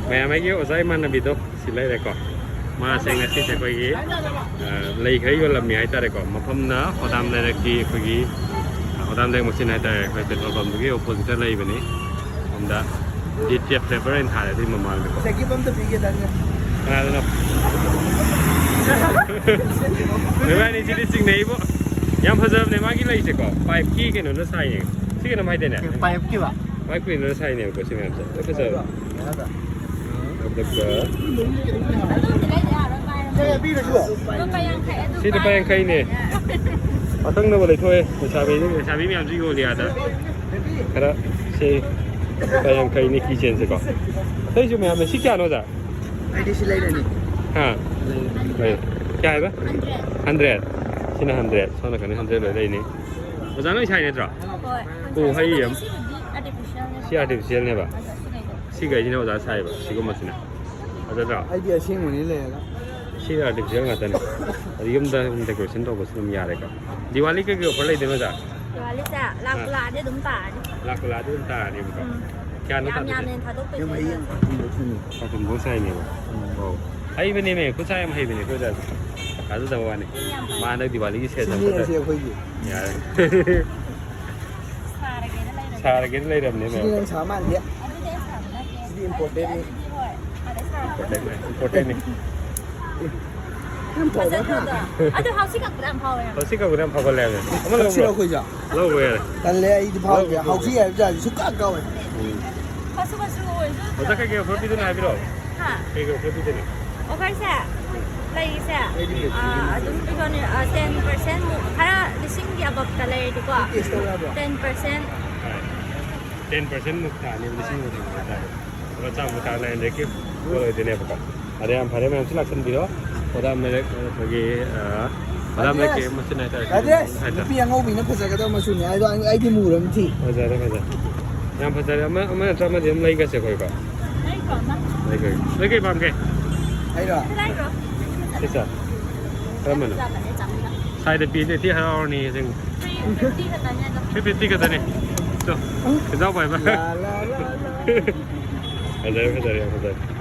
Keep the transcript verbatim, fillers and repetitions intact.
ꯃꯌꯥꯝ ꯑꯩꯒꯤ ꯑꯣꯖꯥ ꯏꯃꯥꯟꯅꯕꯤꯗꯣ ꯁꯤ ꯂꯩꯔꯦꯀꯣ꯫ ꯃꯥꯁꯦ ꯉꯁꯤꯁꯦ ꯑꯩꯈꯣꯏꯒꯤ, ꯑ, ꯂꯩ ꯈꯔ ꯌꯣꯜꯂꯝꯃꯤ ꯍꯥꯏꯇꯥꯔꯦꯀꯣ꯫ ꯃꯐꯝꯅ ꯍꯣꯗꯥꯝ ꯂꯩꯔꯛꯀꯤ ꯑꯩꯈꯣꯏꯒꯤ, ꯑ, ꯍꯣꯗꯥꯝ ꯂꯩꯔꯛ ꯃꯆꯤꯟ ꯍꯥꯏꯇꯥꯔꯦ, ꯑꯩꯈꯣꯏ ꯄꯦꯇ꯭ꯔꯣꯜ ꯄꯝꯗꯨꯒꯤ ꯑꯣꯄꯣꯖꯤꯠꯇ ꯂꯩꯕꯅꯤ꯫ ꯁꯣꯝꯗ ꯗꯤ ꯇꯤ ꯑꯦꯐ ꯐ꯭ꯂꯦꯚꯔ ꯍꯥꯏꯅ ꯊꯥꯔꯦ ꯑꯗꯨꯒꯤ ꯃꯃꯥꯡꯗꯀꯣ꯫ ꯖꯦꯀꯤꯞ ꯑꯝꯇ ꯄꯤꯒꯦ ꯇꯥꯅꯤꯡꯉꯦ꯫ ꯀꯅꯥꯗꯅꯣ? ꯅꯣꯏꯕꯥꯅꯤ ꯁꯤꯗꯤ ꯆꯤꯡꯅꯩꯕꯣ꯫ ꯌꯥꯝ ꯐꯖꯕꯅꯦ ꯃꯥꯒꯤ ꯂꯩꯁꯦꯀꯣ꯫ ꯄꯥꯏꯞꯀꯤ ꯀꯩꯅꯣꯅ ꯁꯥꯏꯅꯦ꯫ ꯁꯤ ꯀꯩꯅꯣꯝ ꯍꯥꯏꯗꯥꯏꯅꯦ? ꯄꯥꯏꯞꯀꯤꯕ? ꯄꯥꯏꯞ ꯀꯩꯅꯣꯅ ꯁꯥꯏꯅꯦꯕꯀꯣ ꯁꯤ ꯃꯌꯥꯝꯁꯦ꯫ ꯂꯣꯏ ꯐꯖꯕꯅꯦ꯫ ꯑꯗꯨꯒ ꯁꯤ ꯂꯨꯄꯥ ꯌꯥꯡꯈꯩꯅꯦ꯫ ꯑꯀꯪꯅꯕ ꯂꯩꯊꯣꯛꯑꯦ꯫ ꯂꯩꯁꯥꯕꯤ, ꯂꯩꯁꯥꯕꯤ ꯃꯌꯥꯝꯁꯨ ꯌꯣꯜꯂꯤ ꯑꯥꯗ꯫ ꯈꯔ ꯁꯤ ꯂꯨꯄꯥ ꯌꯥꯡꯈꯩꯅꯤ ꯀꯤ ꯆꯦꯟꯁꯦꯀꯣ꯫ ꯑꯇꯩꯁꯨ ꯃꯌꯥꯝ ꯂꯩ꯫ ꯁꯤ ꯀꯌꯥꯅꯣ ꯑꯣꯖꯥ? ꯑꯩꯗꯤ ꯁꯤ ꯂꯩꯔꯅꯤ꯫ ꯍꯥ? ꯂꯩꯔꯅꯤ꯫ ꯂꯩ꯫ ꯀꯌꯥ ꯍꯥꯏꯕ? ꯍꯟꯗ꯭ꯔꯦꯠ꯫ ꯁꯤꯅ ꯍꯟꯗ꯭ꯔꯦꯠ꯫ ꯁꯣꯝ ꯅꯥꯀꯟꯗ ꯍꯟꯗ꯭ꯔꯦꯠ ꯂꯣꯏ ꯂꯩꯅꯤ꯫ ꯑꯣꯖꯥ ꯅꯣꯏ ꯁꯥꯏ ꯅꯠꯇ꯭ꯔꯣ? ꯍꯣꯏ꯫ ꯑꯣ, ꯍꯩ ꯌꯥꯝ꯫ ꯁꯤꯕꯨꯗꯤ ꯑꯥꯔꯇꯤꯐꯤꯁꯤꯌꯦꯜꯅꯦ꯫ ꯁꯤ ꯑꯥꯔꯇꯤꯐꯤꯁꯤꯌꯦꯜꯅꯦꯕ? ꯑꯗꯣ ꯁꯤ ꯂꯩꯗꯣ꯫ ꯁꯤꯈꯩꯁꯤꯅ ꯑꯣꯖꯥ ꯁꯥꯏꯕ, ꯁꯤꯒꯨꯝꯕꯁꯤꯅ꯫ ꯐꯖꯗ꯭ꯔꯣ? ꯑꯩꯗꯤ ꯑꯁꯦꯡꯕꯅꯤ ꯂꯩꯔꯒ꯫ ꯁꯤ ꯑꯥꯔꯇꯤꯐꯤꯁꯤꯌꯦꯜ ꯉꯥꯛꯇꯅꯤ꯫ ꯑꯗꯨ ꯌꯨꯝꯗ ꯑꯗꯨꯝ ꯗꯦꯀꯣꯔꯦꯁꯟ ꯇꯧꯕꯁꯨ ꯑꯗꯨꯝ ꯌꯥꯔꯦꯀꯣ꯫ ꯗꯤꯋꯥꯂꯤ ꯀꯩꯀꯩ ꯑꯣꯐꯔ ꯂꯩꯗꯣꯏꯅꯣ ꯑꯣꯖꯥ? ꯗꯤꯋꯥꯂꯤꯁꯦ ꯂꯥꯛꯄꯨ ꯑꯥ꯫ ꯂꯥꯛꯑꯗꯤ ꯑꯗꯨꯝ ꯇꯥꯔꯅꯤ꯫ ꯂꯥꯛꯄꯨ ꯂꯥꯛꯑꯗꯤ ꯑꯗꯨꯝ ꯇꯥꯔꯅꯤꯕꯀꯣ꯫ ꯎꯝ꯫ ꯀꯌꯥꯅꯣ ꯌꯥꯝ ꯇꯥꯗꯣꯏꯁꯦ? ꯌꯥꯝꯅ ꯊꯥꯗꯣꯛꯇꯣꯏꯅꯦ ꯌꯥꯝ ꯍꯩꯌꯦ꯫ ꯑꯗꯨꯅ꯫ ꯀꯥꯔꯇꯨꯟ ꯕꯣꯛꯁ ꯍꯥꯏꯅꯦꯕ꯫ ꯎꯝ꯫ ꯑꯣ꯫ ꯍꯩꯕꯅꯦꯃꯦ, ꯈꯨꯠꯁꯥ ꯌꯥꯝ ꯍꯩꯕꯅꯦ ꯑꯩꯈꯣꯏ ꯑꯣꯖꯥꯁꯦ꯫ ꯊꯥꯖꯗꯕ ꯋꯥꯅꯤ꯫ ꯃꯤ ꯌꯥꯝ ꯄꯥꯏ꯫ ꯃꯥ ꯍꯟꯗꯛ ꯗꯤꯋꯥꯂꯤꯒꯤ ꯁꯦꯠ ꯁꯤꯅꯦ ꯑꯃꯈꯛꯇ ꯑꯁꯤ ꯑꯩꯈꯣꯏꯒꯤ꯫ ꯌꯥꯔꯦ꯫ ꯁꯥꯔꯒꯦꯅ ꯂꯩꯔꯕꯅꯦ꯫ ꯁꯥꯔꯒꯦꯅ ꯂꯩꯔꯕꯅꯦꯃꯦ꯫ ꯁꯤꯗꯤ ꯅꯪ ꯁꯥ ꯃꯥꯟꯗꯦ꯫ ꯑꯗꯨꯗꯤ ꯑꯩ ꯁꯥꯕ ꯅꯠꯇꯦ꯫ ꯁꯤꯗꯤ ꯏꯝꯄꯣꯔꯇꯦꯟꯅꯤ꯫ ꯑꯗꯨꯗꯤ ꯍꯣꯏ꯫ ꯑꯗꯩ ꯁꯥꯕ ꯏꯝꯄꯣꯔꯇꯦꯟꯅꯤ꯫ ꯌꯥꯝ ꯐꯥꯎꯕ ꯐꯖꯗ꯭ꯔꯣ ꯑꯗꯣ? ꯑꯗꯣ ꯍꯥꯎꯁꯤ ꯀꯛꯄꯗ ꯌꯥꯝ ꯐꯥꯎꯋꯦ ꯌꯥꯝ꯫ ꯍꯥꯎꯁꯤ ꯀꯛꯄꯗ ꯌꯥꯝ ꯐꯥꯎꯒꯜꯂꯦ ꯍꯥꯏꯕꯅꯦ꯫ ꯑꯃ ꯂꯧꯔꯣ꯫ ꯀꯛꯁꯤꯔꯣ ꯑꯩꯈꯣꯏꯁꯨ? ꯂꯧꯔꯣ ꯌꯥꯔꯦ꯫ ꯇꯜꯂꯦ, ꯑꯩꯗꯤ ꯐꯥꯎꯗꯦ꯫ ꯂꯧꯔꯣ, ꯂꯧꯔꯣ꯫ ꯍꯥꯎꯁꯤ ꯍꯥꯏꯕ ꯖꯥꯠꯁꯦ ꯁꯨꯡꯀꯛ ꯀꯛꯑꯣꯏ꯫ ꯎꯝ꯫ ꯀꯛꯁꯨ ꯀꯛꯁꯨ ꯑꯣꯏꯔꯁꯨ ꯑꯣꯖꯥ ꯀꯩꯀꯩ ꯑꯣꯐꯔ ꯄꯤꯗꯣꯏꯅꯣ ꯍꯥꯏꯕꯤꯔꯛꯑꯣ꯫ ꯍꯥ? ꯀꯩꯀꯩ ꯑꯣꯐꯔ ꯄꯤꯗꯣꯏꯅꯣ? ꯑꯣꯐꯔꯁꯦ, ꯑꯥ, ꯑꯗꯨꯝ ꯀꯩꯅꯣꯅꯦ, ꯑꯥ, ꯇꯦꯟ ꯄꯥꯔꯁꯦꯟ ꯃꯨꯛ, ꯈꯔ ꯂꯤꯁꯤꯡꯒꯤ ꯑꯕꯞꯇ ꯂꯩꯔꯗꯤꯀꯣ, ꯇꯦꯁ ꯇꯧ ꯌꯥꯕ꯭ꯔꯣ? Ten percent. ꯍꯣꯏ꯫ ꯇꯦꯟ ꯄꯥꯔꯁꯦꯟ ꯃꯨꯛ ꯇꯥꯅꯤ, ꯂꯤꯁꯤꯡ ꯑꯃ ꯍꯦꯟꯕ ꯍꯥꯏꯇꯥꯔꯦ꯫ ꯂꯨꯄꯥ ꯆꯥꯝꯃ ꯇꯥ ꯂꯩꯔꯦ, ꯍꯟꯗꯛꯀꯤ ꯄꯣꯠ ꯑꯣꯏꯗꯣꯏꯅꯦꯕꯀꯣ꯫ ꯑꯗ ꯌꯥꯝ ꯐꯔꯦ, ꯃꯌꯥꯝꯁꯨ ꯂꯥꯛꯁꯟꯕꯤꯔꯣ꯫ ꯄꯣꯗꯥꯝ ꯂꯩꯔꯛ ꯑꯩꯈꯣꯏꯒꯤ, ꯑ, ꯄꯣꯗꯥꯝ ꯂꯩꯔꯛꯀꯤ ꯔꯥꯖꯦꯁ! ꯃꯆꯤꯟ ꯍꯥꯏꯇꯥꯔꯦ, ꯔꯥꯖꯦꯁ! ꯍꯥꯏꯇꯥꯔꯦ꯫ ꯅꯨꯄꯤ ꯑꯉꯧꯕꯤꯅ ꯐꯖꯒꯗꯕ ꯃꯆꯨꯅꯦ ꯍꯥꯏꯗꯣ ꯑꯩ-, ꯑꯩꯗꯤ ꯃꯨꯔꯝ ꯊꯤ꯫ ꯐꯖꯔꯦ, ꯐꯖꯔꯦ꯫ ꯌꯥꯝ ꯐꯖꯔꯦ꯫ ꯑꯃ, ꯑꯃ ꯅꯠꯇ꯭ꯔ ꯑꯃꯗꯤ ꯑꯗꯨꯝ ꯂꯩꯒꯁꯦ ꯑꯩꯈꯣꯏꯀꯣ꯫ ꯂꯩꯒ꯭ꯔꯣ, ꯑꯃ? ꯂꯩꯒ꯭ꯔꯣ꯫ ꯅꯣꯏ ꯀꯩ ꯄꯥꯝꯒꯦ? ꯑꯩꯔꯣ? ꯁꯤ ꯂꯩꯒ꯭ꯔꯣ꯫ ꯁꯤ ꯆꯥ-, ꯀꯔꯝꯕꯅꯣ? ꯆꯥꯝꯃꯅꯦ, ꯆꯥꯝꯃꯒ꯫ ꯁꯥꯏꯗ ꯄꯤꯗꯦ, ꯊꯤ ꯍꯔꯥꯎꯔꯅꯤ ꯑꯁꯦꯡꯕ꯫ ꯊ꯭ꯔꯤ ꯐꯤꯐꯇꯤ ꯈꯛꯇꯅꯦ ꯑꯗꯣ꯫ ꯊ꯭ꯔꯤ ꯐꯤꯐꯇꯤ ꯈꯛꯇꯅꯦ꯫ ꯆꯣ, ꯁꯦꯟꯖꯥꯎ ꯄꯥꯏꯕ꯫ ꯂꯥ, ꯂꯥ, ꯂꯥ, ꯂꯥ꯫ ꯐꯖꯔꯦ, ꯐꯖꯔꯦ, ꯌꯥꯝ ꯐꯖꯔꯦ꯫